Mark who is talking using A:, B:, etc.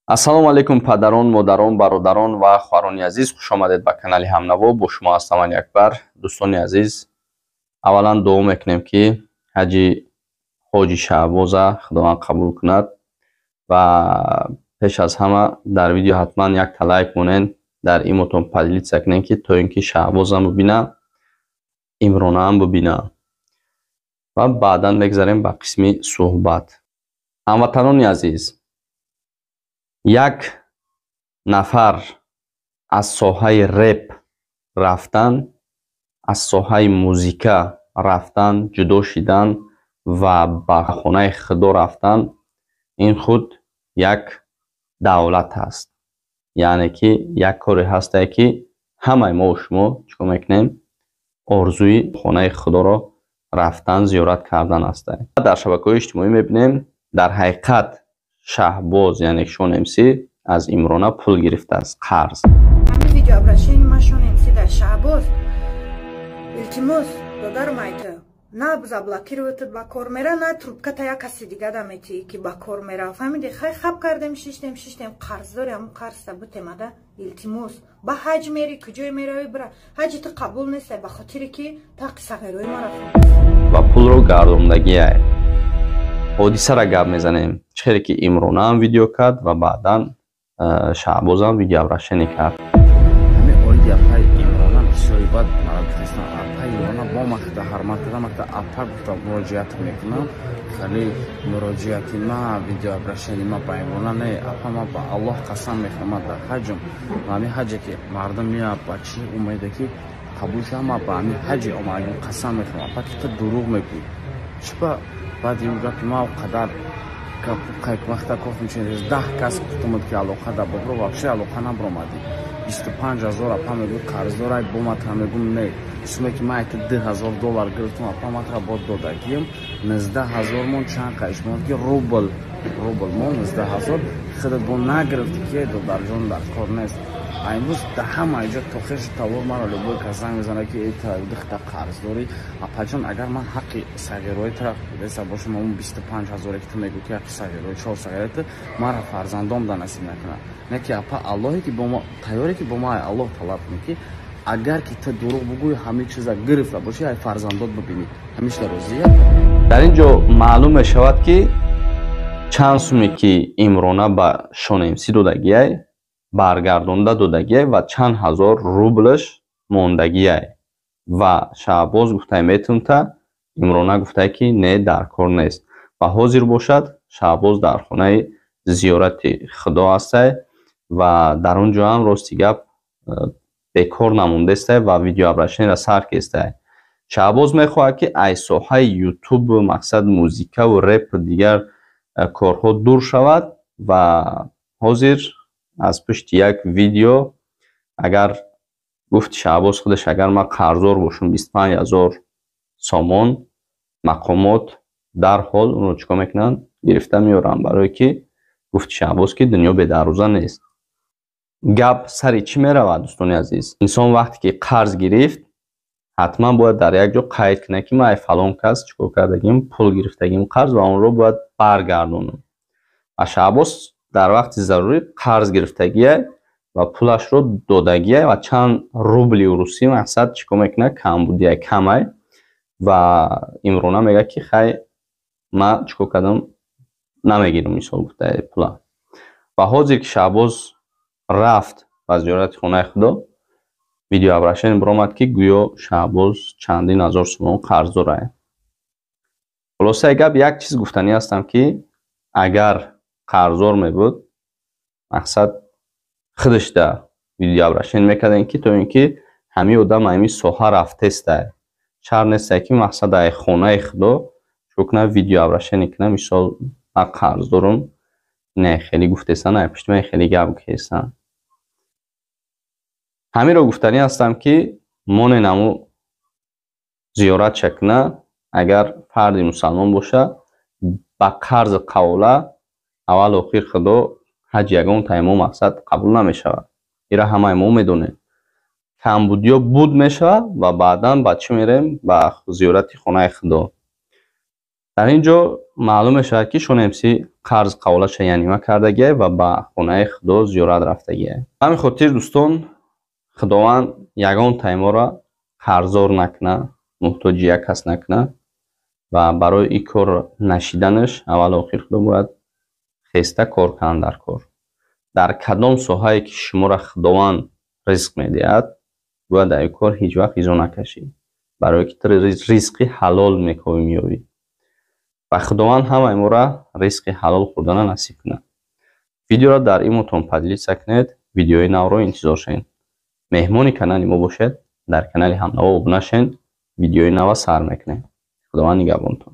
A: Ассалому алайкум, падарон, модарон, бародарон ва хоҳарони азиз, хушомадед ба канали Ҳамнаво. Бо шумо ҳастам Али Акбар. Дӯстони азиз, аввалан дуо мекунем, ки ҳаҷи ҳоҷи Шаҳбоза Худованд қабул кунад ва пеш аз ҳама дар видео ҳатман якта лайк монед, дар имотон поделиться кунед, ки то ин ки Шаҳбозам бибина, Имронаам бибина. Ва баъдан мегзарем ба қисми суҳбат. Ҳамватанони азиз, як нафар аз соҳаи реп рафтан, аз соҳаи музика рафтан, ҷудо шидан ва ба хонаи Худо рафтан, ин худ як давлат аст. Яъне ки як коре ҳастае, ки ҳамаи мо шумо чӣ кор мекунем? Орзуи хонаи Худоро рафтан, зиёрат кардан ҳастае. Дар шабакаҳои иҷтимоӣ мебинем, дар ҳақиқат Шаҳбоз, яъне Шон МС, аз Имрона пул гирифтааст қарз.
B: Ҳамин видеообращение ма Шон МС да. Шаҳбоз, илтимос, додарам, айта на заблокировать ба кор мера, на трубката як каси дига да метии, ки ба кор мера. Фаҳмиди? Хай, хаб кардем, шиштем, шиштем, қарздори ҳамун қарзта бутемада. Илтимос, ба ҳаҷ мери, куҷое мерави, бира, ҳаҷи ту қабул нестай, ба хотире ки тақи сағирои мара.
A: Ва пулро гардондагиай. Ҳодисара гап мезанем, чӣ хеле ки Имронаам видео кард ва баъдан Шаҳбозам видеообращение кард.
C: Ҳамин оиди апаи Имрона бисёри бад мара гуфтастам. Апаи Имрона бо махта ҳармат кардам, махта апа гуфтам, муроҷиат мекунам. Хеле муроҷиати ма, видеообращение ма ба Имрона не, апа, ма ба Аллоҳ қасам мехӯрам, ма дар ҳаҷм ва ҳамин ҳаҷе ки мардум меояд, ба чӣ умеде ки қабул шавад, ма ба ҳамин ҳаҷи омадагим қасам мехӯрам, апа, ки ту дурӯғ мегӯӣ. Чӣ ба баъди ин гапи ма қадар вақта кофтам, через 10 кас гуфтамуд, ки алоқа да бобро, вообще алоқа набаромадӣ. 25 000, апа, мегӯ, қарздорай бо матра. Мегӯм, не, суме ки ман айта 2000 доллар гирифтам, апа, матра бо додагием 19 000 мон. Чанд қайш монд, ки рубл мон 19 000 худат бо нагирифтӣ, ки додарҷон, дар кор нест. А имрӯз да ҳама ҷо тохеши тавор мара любой кас занг мезанад, ки дихта қарз дорӣ. Апаҷон, агар ман ҳаққи сағирои тараф деса бошам, он 25 000-е ки ту мегӯ, ки ҳаққи сағирои чор сағирати мара фарзандом да насиб накунад. Не ки, апа, Аллоҳе ки бо мо тайёре, ки бо мо Аллоҳ талаб кунӣ, ки агар ки ту дурӯғ бугӯӣ, ҳамин чиза гирифта бошӣ, ай фарзандот бибинӣ, ҳамишта розия.
A: Дар ин ҷо маълум мешавад, ки чанд суме ки Имрона ба Шон МС додагиай, баргардонда додагиай ва чанд ҳазор рублш мондагиай. Ва Шаҳбоз гуфтай, метунта, Имрона гуфтай, ки не, дар кор нест. Ва ҳозир бошад, Шаҳбоз дар хонаи зиёрати Худо ҳастай ва дар он ҷо ҳам, рости гап, бекор намондестай ва видеообращениеро сар кестай. Шаҳбоз мехоҳад, ки аз соҳаи ютуб, мақсад музикаву реп, дигар корҳо дур шавад. Ва ҳозир аз пушти як видео, агар гуфти Шаҳбоз худаш, агар ман қарздор бошам 25 000 сомон, мақомот дарҳол онро чӣ кор мекунанд? Гирифта меоранд. Барое ки гуфти Шаҳбоз, ки дунё бедарвоза нест. Гап сари чӣ меравад, дӯстони азиз? Инсон вақте ки қарз гирифт, ҳатман бояд дар як ҷо қайд кунад, ки ман ай фалон кас чӣ кор кардагим, пул гирифтагим қарз ва онро бояд баргардонам. Ва Шаҳбоз дар вақти зарурӣ қарз гирифтагиай ва пулашро додагиай ва чанд рубли русӣ, мақсад, чӣ кор мекунад, камбудиай, камай. Ва Имрона мегӯяд, ки хай, ман чӣ кор кардам, намегирам, мисол гуфта, пула. Ва ҳозир ки Шаҳбоз рафт ба зиёрати хонаи Худо, видеообращение баромад, ки гӯё Шаҳбоз чандин ҳазор сомон қарз дорад. Хулосаи гап, як чиз гуфтанӣ ҳастам, ки агар қарздор мебуд, мақсад, худашда видеообращение мекардем, ки то ин ки ҳамин одам ҳамин соҳа рафтестай, шарт нестай, ки мақсад, ай хонаи Худо чӣ кунад, видеообращение кунад, мисол, ман қарз дорам, не, хеле гуфтесан, ай пушти ман хеле гап гуфтесан. Ҳаминро гуфтанӣ ҳастам, ки монен ҳаму зиёратша куна. Агар фарди мусалмон боша, ба қарзи қавола аввал охир Худо ҳаҷ ягон мо, мақсад, қабул намешавад. Ира ҳамаи мо медонем. Камбудиё буд мешавад ва баъдан ба чӣ мерем? Ба зиёрати хонаи Худо. Дар ин ҷо маълум мешавад, ки Шон МС Қарз қаволаша янима кардагиай ва ба хонаи Худо зиёрат рафтагиай. Ба ҳамин хотир, дӯстон, Худованд ягон тайморо қарздор накуна, муҳтоҷи як кас накуна. Ва барои ин кор нашиданаш, аввалу охир худо бояд хеста кор кунанд дар кор. Дар кадом соҳае ки шуморо Худованд ризқ медиҳад, бояд дар ин кор ҳеҷ вақт изо накашӣ, барое ки ту ризқи ҳалол мекобӣ, меёбӣ. Ва Худованд ҳамаи моро ризқи ҳалол хӯрдана насиб кунад. Видеоро дар имотон поделиться кунед, видеои навро интизор шавед. Меҳмони канали мо бошед, дар канали Ҳамнаво обуна шавед. Видеои нава сар мекунем. Худованд нигаҳбонтон.